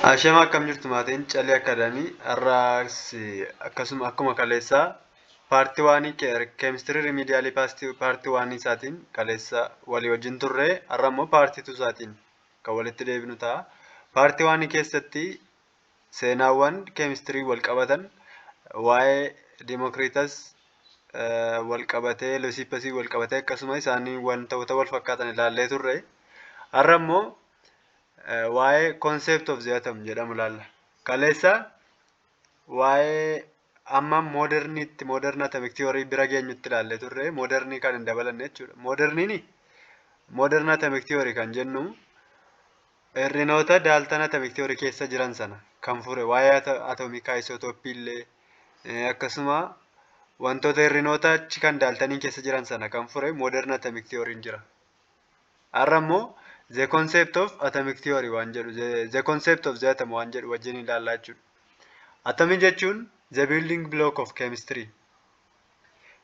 Ashama, akkam jirtu maatiin Calii Academy? Har'aas akkasuma akkuma kaleessaa part one chemistry remedial part one isaatiin kaleessa walii wajjin turre, har'a immoo part two isaatiin kan walitti deebinu ta'a. Part one keessatti seenaawwan keemistirii wal qabatan, waa'ee Democritus wal qabatee, Leucippusii wal qabatee, akkasuma isaanii wantoota wal fakkaatan ilaallee turre. Har'a immoo waa'ee concept of the atom jedhamu ilaalla. Kaleessa waa'ee amma moderniitti, modern atomic theory bira geenyutti ilaallee turre, modernii kan hin dabalanne jechuudha. Moderniin, modern atomic theory kan jennu, hir'inoota Dalton atomic theory keessa jiran sana kan fure, waa'ee atomic isotopii illee akkasuma wantoota hir'inoota achi kan Daltonii keessa jiran sana kan fure modern atomic theory jira. Har'a immoo the concept of atomic theory waan jedhu, the concept of the atom waan jedhu wajjin ilaallaa jechuudha. Atomii jechuun the building block of chemistry.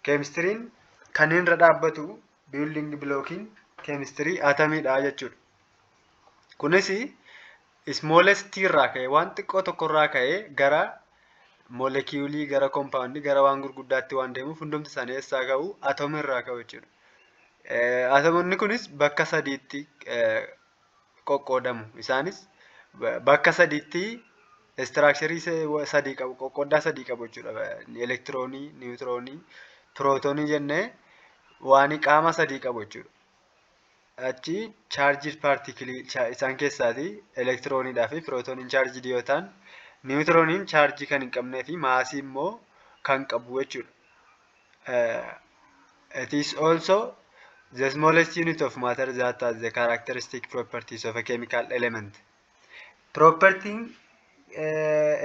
Keemistiriin kan irra dhaabbatu, building blockiin keemistirii atomiidha jechuudha. Kunis smallest irraa ka'ee, waan xiqqoo tokko irraa ka'ee gara molekiulii, gara compoundii, gara waan gurguddaatti waan deemuuf, hundumti isaanii eessaa ka'u? Atomii irraa ka'u jechuudha. Atomoonni kunis bakka sadiitti qoqqoodamu. Isaanis bakka sadiitti structurii sadii qabu, qoqqooddaa sadii qabu jechuudha. Elektiroonii, niwutiroonii, pirootoonii jennee waan qaama sadii qabu jechuudha. Achi charged particleii isaan keessaati elektirooniidhaa fi pirootooniin charged yoo ta'an, niwutirooniin chaarjii kan hin qabnee fi maasii immoo kan qabu jechuudha. It is also the smallest unit of matter that has the characteristic properties of a chemical element. Propertiin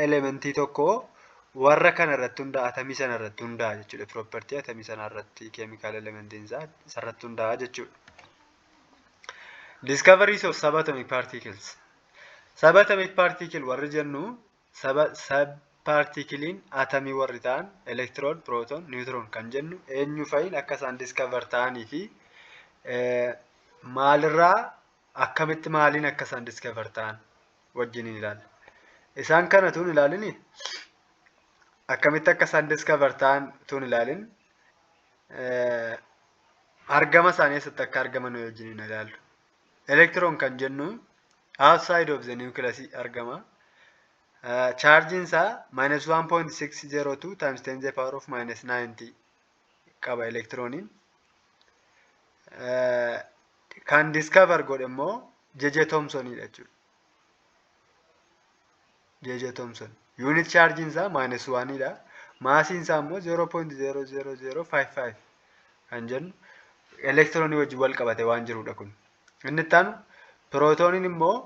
elementii tokkoo warra kana irratti hundaa'a, atamii sana irratti hundaa'a jechuudha. Propertii atamii sana irratti, chemical elementiin isaa isarratti hundaa'a jechuudha. Discoveries of subatomic particles. Subatomic particle warri jennu, sub particleiin atamii warri ta'an electron, proton, neutron kan jennu eenyu fa'iin akka isaan discover ta'anii fi maalirraa, akkamitti, maaliin akka isaan discover ta'an wajjin ilaalla. Isaan kana tun ilaalini, akkamitti akka isaan discover ta'an tun ilaalin, argama isaanii eessatti akka argaman wajjin ilaallu. Electron kan jennu outside of the nucleus argama. Chaarjiin isaa minus 1.602 times 10 the power of minus 90 qaba elektirooniin. Kan discover godhe immoo J.J. Thomsonidha jechuudha. J.J. Thomson. Unit chaarjiin isaa minus 1dha. Maasiin isaa immoo 0.00055 kan jennu elektiroonii wajjin wal qabate waan jirudha kun. Inni itti aanu pirootooniin immoo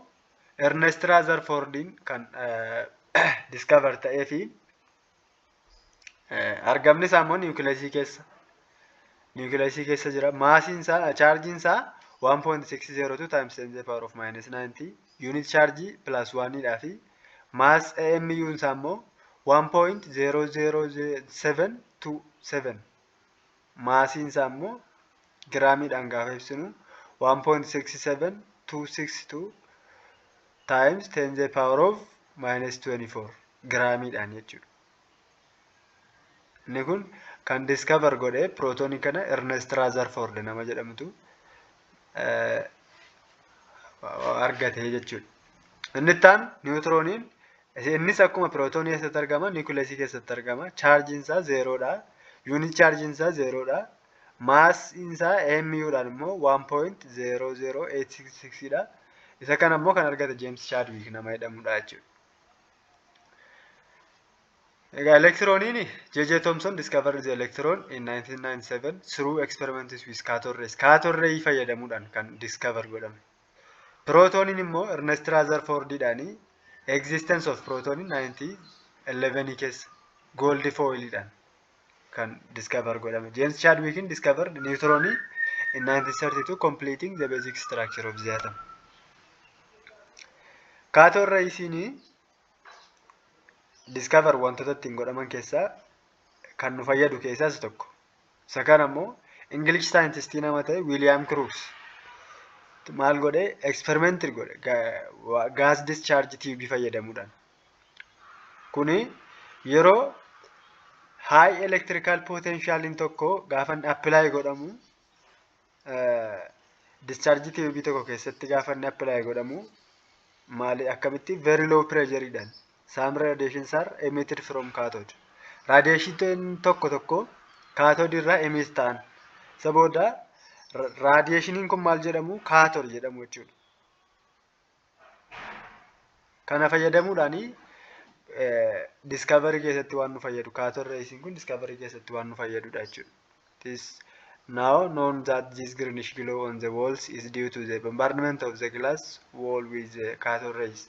Ernest Rutherfordiin kan discover ta'ee fi argamni isaa immoo niwukileesii keessa. Niwukileesii keessa jira. Maasiin isaa, chaarjiin isaa 1.602 times 10 the power of minus 90, unit chaarjii plus 1 dhaa fi mass AMU isaa immoo 1.00727, maasiin isaa immoo giraamiidhaan gaafa ibsinu 1.67262 times 10 the power of minus 24 giraamiidhaan jechuudha. Inni kun kan discover godhe pirootoonii kana Ernest Rutherford nama jedhamutu argate jechuudha. Inni itti aanu niwutirooniin, innis akkuma pirootoonii keessatti argama, niwukileesii keessatti argama. Chaarjiin isaa zeeroodha. Unit chaarjiin isaa zeeroodha. Maasiin isaa AMUdhaan immoo 1.00866 dha. Isa kana immoo kan argate James Chadwick nama jedhamudha jechuudha. Egaa elektirooniin, J.J. Thomson discovered the electron in 1997 through experiments with cathode rays. Cathode ray fayyadamuudhaan kan discover godhame. Prootoniin immoo Ernest Rutherfordidhaani existence of proton in 1911 keessa gold foilidhaan kan discover godhame. James Chadwick discovered neutron in 1932, completing the basic structure of the atom. Cathode raysiin discover wantoota ittiin godhaman keessaa kan nu fayyadu keessaa isa tokko. Isa kana immoo English scientistii nama ta'e William Crookes Maal godhe? Experiment godhe gas discharge tube fayyadamuudhaan. Kuni yeroo high electrical potentialiin tokko gaafa inni apply godhamu, discharge tube tokko keessatti gaafa inni apply godhamu, maali, akkamitti very low pressureidhaan some radiations are emitted from cathode. Radiation tokko tokko cathode irraa emit ta'an. Isa booda radiationiin kun maal jedhamu? Cathode jedhamu jechuudha. Kana fayyadamuudhaani discovery keessatti waan nu fayyadu, cathode raysiin kun discovery keessatti waan nu fayyadudha jechuudha. It is now known that this greenish glow on the walls is due to the bombardment of the glass wall with the cathode rays.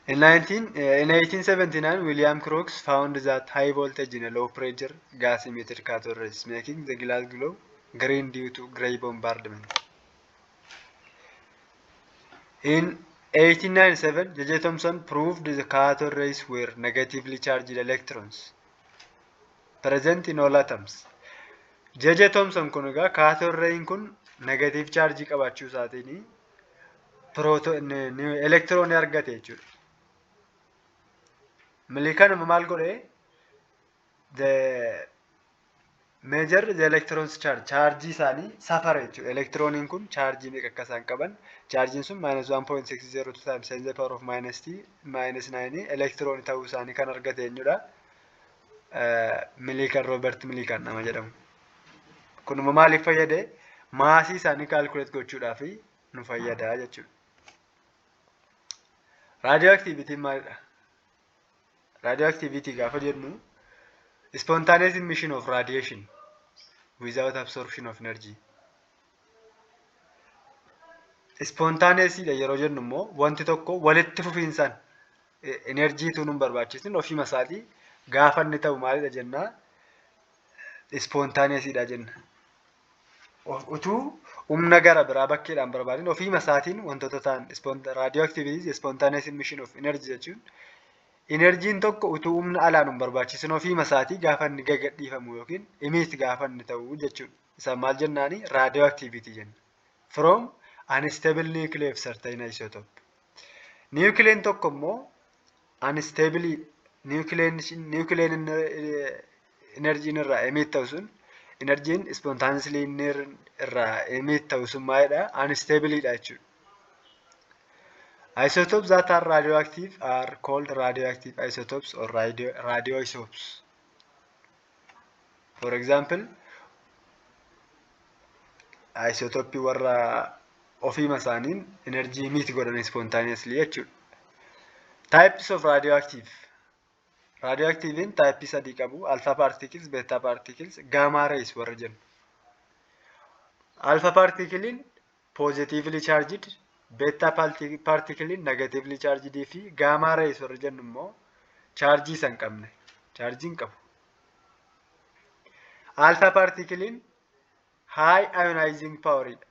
In 1879, William Crookes found that high voltage in a low pressure gas emitted cathode rays, making the glass glow green due to gray bombardment. In 1897, J.J. Thomson proved the cathode rays were negatively charged electrons present in all atoms. J.J. Thomson kun egaa cathode rayin kun negative charge qabaachuu isaatiin elektiroonii argate jechuudha. Millikan maal godhe? The measure the electrons charge, chaarjii isaanii safara jechuudha. Elektirooniin kun chaarjii meeqa akka isaan qaban, chaarjiin sun minus 1.602 times 10 the power of minus t minus 9 elektiroonii ta'uu isaanii kan argate eenyudha? Millikan, Robert Millikan nama jedhamu. Kunuma maaliif fayyade? Maasii isaanii calculate gochuudhaaf nu fayyada jechuudha. Radioactivityn maalidha? Radioactivity gaafa jennu, spontaneous emission of radiation without absorption of energy. Spontaneousidha yeroo jennu immoo wanti tokko walitti fufiinsaan enerjiitu nu hin barbaachisin ofiima isaatii gaafa inni ta'u maalidha jennaa? Spontaneousidha jenna. Utuu humna gara biraa bakkeedhaan barbaadin ofiima isaatiin wantoota ta'an. Radioactivity, spontaneous emission of energy jechuun enerjiin tokko utuu humna alaan hin barbaachisin ofiima isaatii gaafa inni gagadhiifamu yookiin emit gaafa inni ta'u jechuudha. Isa maal jennaani? Radioactivity jenna. From unstable nuclei of certain isotope. Nucleen tokko immoo unstable nucleen enerjiin irraa emit ta'u sun, enerjiin spontaneously inni irraa emit ta'u sun maalidha? Unstableidha jechuudha. Isotopes that are radioactive are called radioactive isotopes or radioisotopes. For example, isotopii warra ofiima isaaniin enerjii emit godhan spontaneously jechuudha. Types of radioactive. Radioactivein type sadii qabu. Alpha particles, beta particles, gamma rays warra jennu. Alpha particlein positively charged, beta particlein negatively charged fi gamma rays warra jennu immoo chaarjii isa hin qabne. Chaarjii hin qabu. Alpha particlein high ionizing power dha.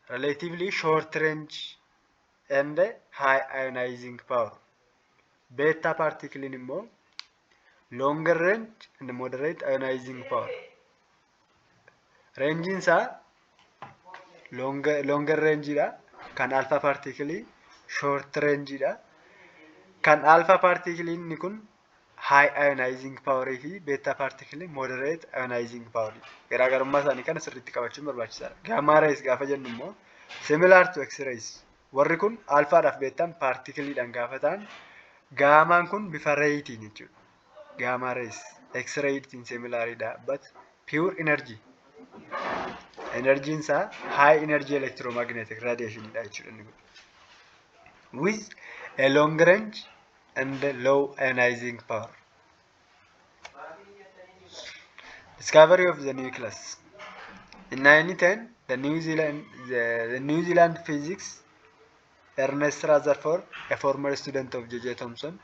Relatively short range and high ionizing power. Beta particlein immoo longer range and moderate ionizing power. Rangein isaa longer range dha. Kan alpha particle short range dha. Kan alpha particle inni kun high ionizing power fi beta particle moderate ionizing power. Garaagarummaa isaanii kana sirriitti qabachuun barbaachisaadha. Gamma rays gaafa jennu immoo similar to X-rays. Warri kun alfaadhaaf beetaan paartikiliidhaan gaafa ta'an, gammaan kun bifa rayitiin jechuudha. Gamma rays X-rayitiin similaridha, but pure energy. Energiin isaa high energy electromagnetic radiation dha jechuudha inni kun. With a long range and low ionizing power. Discovery of the nucleus. In 1910, the New Zealand physics Ernest Rutherford, a former student of J.J. Thomson,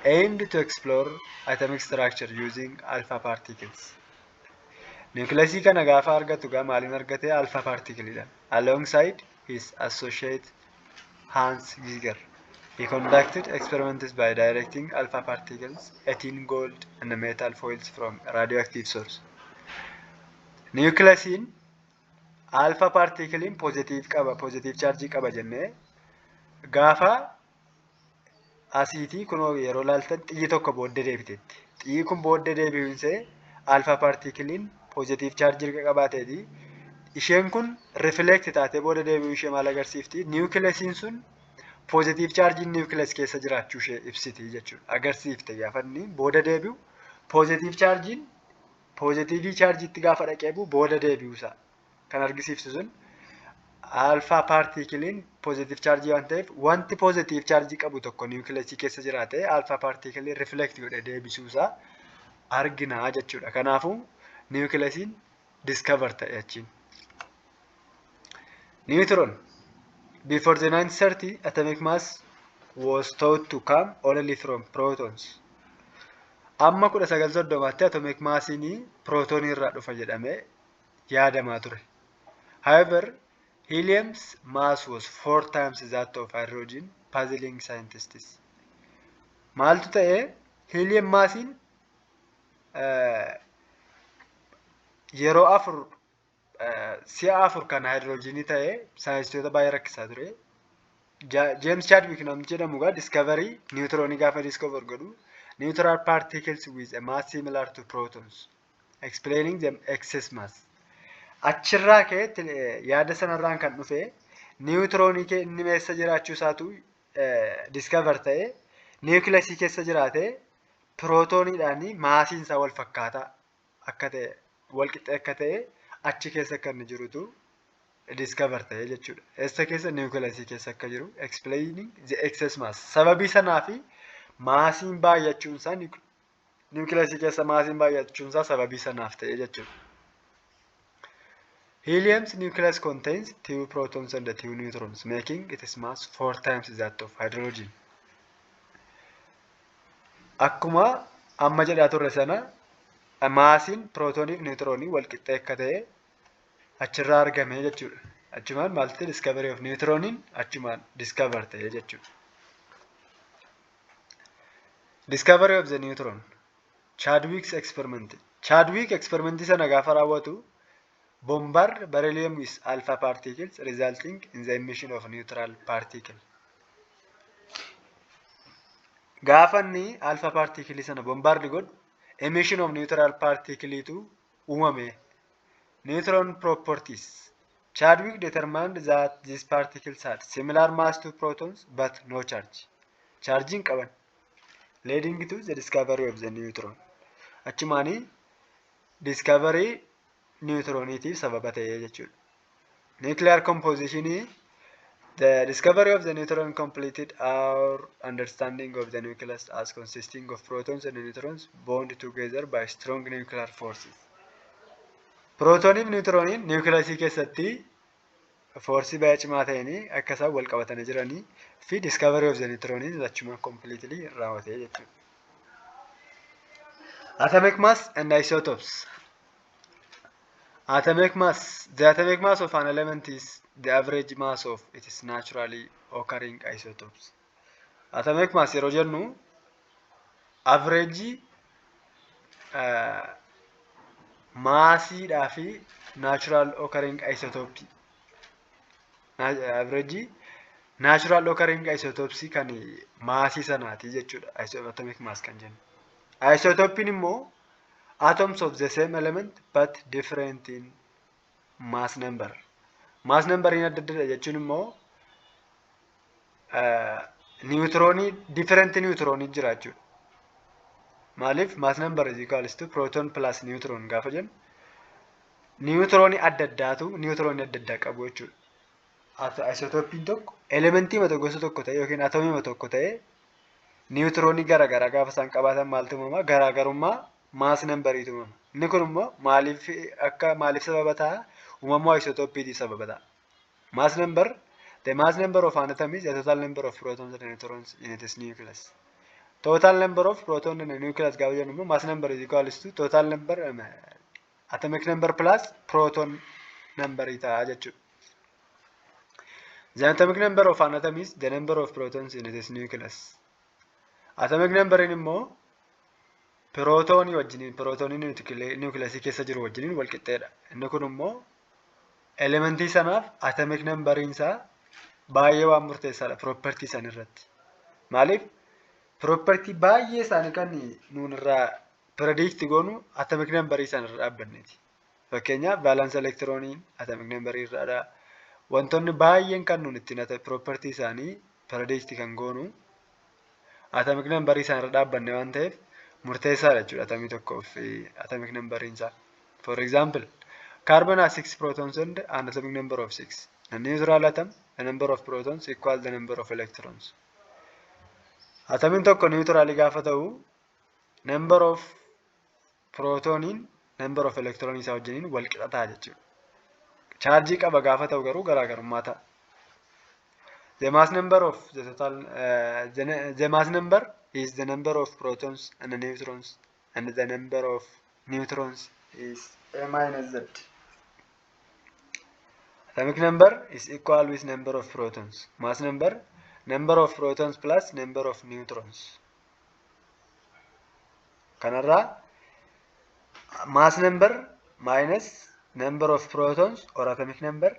aimed to explore atomic structure using alpha particles. Nucleusii kana gaafa argatu gaa maaliin argate? Alpha particleidhaan. Alongside his associate Hans Geiger. He conducted experiments by directing alpha particles, a thin gold and metal foils from a radioactive source. Nucleusiin Alpha particleiin positive qaba, positive chargeii qaba jennee gaafa asiitii kunoo yeroo laaltan xiyyi tokko booddee deebiteetti. Xiyyi kun booddee deebi'uunsee alpha particleiin positive chargeii erga qabaateeti isheen kun reflect taatee booda deebi'uu ishee maal agarsiifti? Nucleusiin sun positive chargeiin nucleus keessa jiraachuu ishee ibsiti jechuudha. Agarsiifte gaafa inni booda deebi'u positive chargeiin positive chargeiitti gaafa dhaqee bu'u booda deebi'uusaa kan argisiiftu sun alpha particleiin positive chargeii waan ta'eef wanti positive chargeii qabu tokko nucleusii keessa jiraate alpha particleiin reflect godhee deebisuusaa argina jechuudha. Kanaafuu nucleusiin discover ta'e achiin. Neutron. Before the 1930, atomic mass was thought to come only from protons. Amma 1930tti atomic massiin prootonii irraa dhufa jedhamee yaadamaa ture. However, helium's mass was four times that of hydrogen, puzzling scientists. Maaltu ta'e? Helium massiin yeroo afur, si'a afur kan hydrogenii ta'e saayintistoota baay'ee rakkisaa ture. James Chadwick namni jedhamu egaa discovery neutronii gaafa discover godhu neutral particles with a mass similar to protons, explaining the excess mass. Achirraa ka'e, yaada sanarraan kan dhufe neutronii inni meessa jiraachuu isaatu discover ta'e, nucleusii keessa jiraate prootoniidhaan massiin isaa wal fakkaataa akka ta'e, wal qixxee akka ta'e, achi keessa akka inni jirutu discover ta'e jechuudha. Eessa keessa? Nucleusii keessa akka jiru, explaining the excess mass. Sababii sanaa fi massiin baay'achuun isaa, nucleusii keessa massiin baay'achuun isaa sababii sanaaf ta'e jechuudha. Helium's nucleus contains two protons and two neutrons, making its mass four times that of hydrogen. Akkuma amma jedhaa turre sana massiin prootonii fi neutronii wal qixxee akka ta'e achirraa argame jechuudha. Achumaan maalti discovery of neutroniin achumaan discover ta'e jechuudha. Discovery of the neutron. Chadwick's experiment. Chadwick experimentii sana gaafa raawwatu bombard beryllium with alpha particles, resulting in the emission of neutral particle. Gaafa inni alpha particle sana bombard godhu emission of neutral particletu uumame. Neutron properties. Chadwick determined that these particles had similar mass to protons but no charge. Chargeiin qaban. Leading to the discovery of the neutron. Achumaanii discovery neutroniitiif sababa ta'e jechuudha. Nuclear composition. The discovery of the neutron completed our understanding of the nucleus as consisting of protons and neutrons bound together by strong nuclear forces. Prootonii fi neutroniin nucleusii keessatti forceii baay'ee cimaa ta'een akka isaan wal qabatanii jiranii fi discovery of the neutroniin achuma completely raawwate jechuudha. Atomic mass and isotopes. Atomic mass. The atomic mass of an element is the average mass of its naturally occurring isotopes. Atomic mass yeroo jennu average massiidhaa fi natural occurring isotope, average natural occurring isotopes kan massii sanaati jechuudha atomic mass kan jennu. Isotopiin immoo atoms of the same element but different in mass number. Mass numberiin adda addadha jechuun immoo neutronii, different neutronii jira jechuudha. Maaliif? Mass number is equals to proton plus neutron gaafa jennu neutronii adda addaatu neutronii adda addaa qabu jechuudha. Isotopiin tokko elementii mata gosa tokko ta'e yookiin atomii tokko ta'e neutronii garaagaraa gaafa isaan qabaatan maaltu uumama? Garaagarummaa mass numberiitu uumama. Inni kun immoo maaliif akka maaliif sababa ta'a? Uumamuu isotopiitiif sababa ta'a. Mass number. The mass number of an atom is the total number of protons and neutrons in its nucleus. Total number of proton in a nucleus gaafa jennu immoo mass number is equals to total number, atomic number plus proton number ta'a jechuudha. The atomic number of an atom is the number of protons in its nucleus. Atomic numberiin immoo pirootoonii wajjiniin, pirootoonii nucleusii keessa jiru wajjiniin wal qixxeedha. Inni kun immoo Elementii sanaaf atomic numberiin isaa baay'ee waan murteessaadha property san irratti. Maaliif? Property baay'ee isaanii kan nuun irraa predict goonu atomic numberii isaan irra dhaabbanneeti. Fakkeenyaaf, valence electroniin atomic numberii irraadha. Wantoonni baay'een kan nuun ittiin property isaanii predict kan goonu atomic numberii isaan irra dhaabbanne waan ta'eef, murteessaadha jechuudha atomii tokkoof atomic numberiin isaa. For example, carbon has six protons and an atomic number of six. A neutral atom, the number of protons equal the number of electrons. Atomiin tokko neutralii gaafa ta'u, number of protoniin number of electron isaa wajjiniin wal qixa ta'a jechuudha. Chaarjii qaba gaafa ta'u garuu garaagarummaa ta'a. The mass number of the total the mass number is the number of protons and the neutrons, and the number of neutrons is A minus Z. Atomic number is equal with number of protons. Mass number, number of protons plus number of neutrons. Kanarraa mass number minus number of protons or atomic number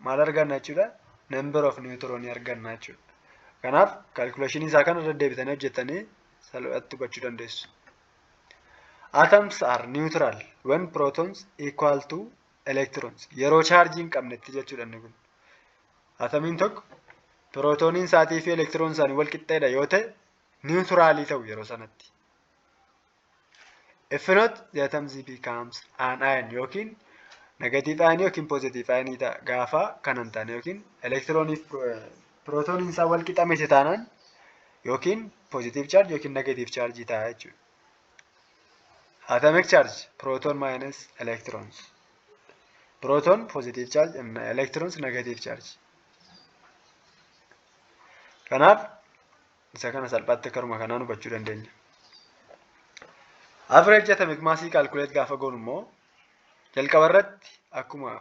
maal arganna jechuudha? Number of neutron arganna jechuudha. Kanaaf calculation isaa kana irra deebitanii hojjettanii salphatti hubachuu dandeessu. Atoms are neutral when protons equal to electrons. Yeroo chaarjii hin qabnetti jechuudha inni kun. Atomiin tokko prootoniin isaatii fi elektiroon isaanii wal qixxeedha yoo ta'e, neutralii ta'u yeroo sanatti. If not, the atom becomes an ion yookiin negative ion yookiin positive ion ta'a gaafa kana hin taane, yookiin elektirooniif prootoniin isaa wal qixa miti taanaan, yookiin positive charge yookiin negative charge ta'a jechuudha. Atomic charge, proton minus electrons. Proton positive charge and electrons negative charge. Kanaaf isa kana salphaatti karuma kanaan hubachuu dandeenya. Average atomic mass calculate gaafa goonu immoo, jalqaba irratti akkuma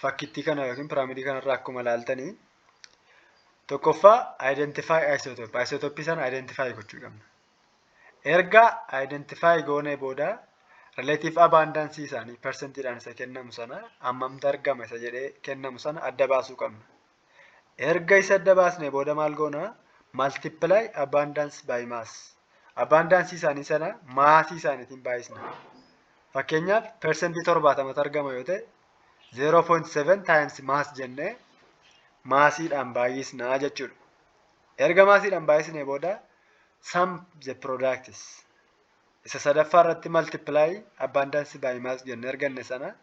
fakkittii kana yookiin piraamidii kanarraa akkuma ilaaltanii, tokkoffaa identify isotope. Isotope sana identify gochuu qabna. Erga identify goonee booda, relative abundance isaanii persentiidhaan isa kennamu sana, hammamtu argama isa jedhee kennamu sana adda baasuu qabna. Erga isa adda baasnee booda maal goona? Multiply abundance by mass. Abundance isaanii sana maasii isaaniitiin baay'isna. Fakkeenyaaf, 70% argama yoo ta'e, 0.7 times mass jennee maasiidhaan baay'isnaa jechuudha. Erga maasiidhaan baay'isnee booda, sum the products. Isa sadaffaa irratti multiply abundance by mass jennee arganne sana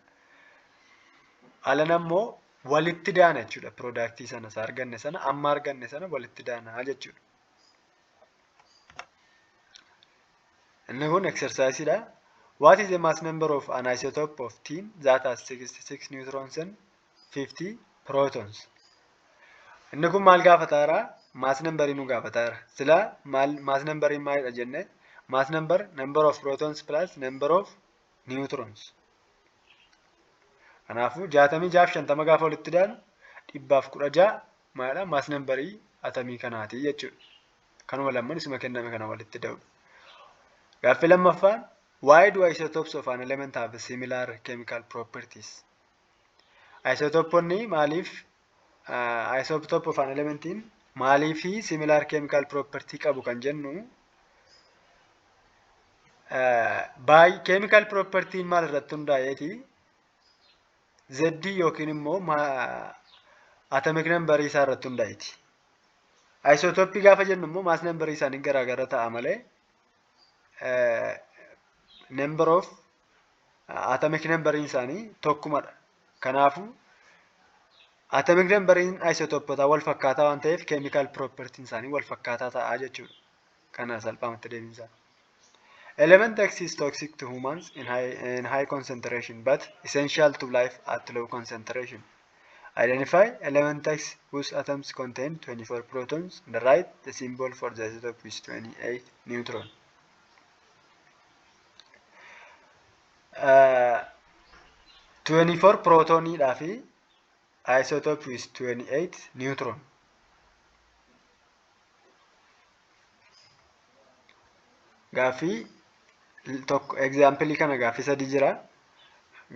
alan ammoo walitti daana jechuudha. Productii sana isa arganne sana, amma arganne sana walitti daana jechuudha. Inni kun exercise dha. What is the mass number of an isotope of tin that has 66 neutrons and 50 protons? Inni kun maal gaafataara? Mass numberii nu gaafataara. Sila maal mass numberii maalidha jenne? Mass number, number of protons plus number of neutrons. Kanaafuu 66 50 gaafa walitti daanu, 116 maalidha? Mass numberii atamii kanaati jechuudha. Kanuma lamman isuma kenname kana walitti da'udha. Gaaffii lammaffaan, why do isotopes of an element have similar chemical properties? Isotoponni maaliif, isotope of an elementiin maaliifi similar chemical property qabu kan jennu, by chemical property maal irratti hundaa'eeti? Z yookiin immoo atomic number isaa irratti hundaa'eeti. Isotopii gaafa jennu immoo mass number isaanii garaagara ta'a malee number of atomic number isaanii tokkumadha. Kanaafuu atomic numberiin isotopota wal fakkaataa waan ta'eef, chemical property isaanii wal fakkaataa ta'a jechuudha. Kana salphaamatti deebiinsaa. Element X is toxic to humans in high concentration but essential to life at low concentration. Identify element X whose atoms contain 24 protons and write the symbol for the isotope with 28 neutron. 24 prootoniidhaa fi isotope with 28 neutron. Gaaffii tokko, example kana gaaffii sadii jira.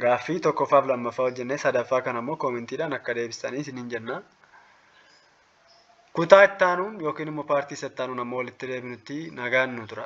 Gaaffii tokkoffaaf lammaffaa hojjennee, sadaffaa kana immoo commentiidhaan akka deebistanii isiniin jenna. Kutaa itti aanuun yookiin immoo partii isa itti aanuun ammoo walitti deebinutti nagaan nu tura.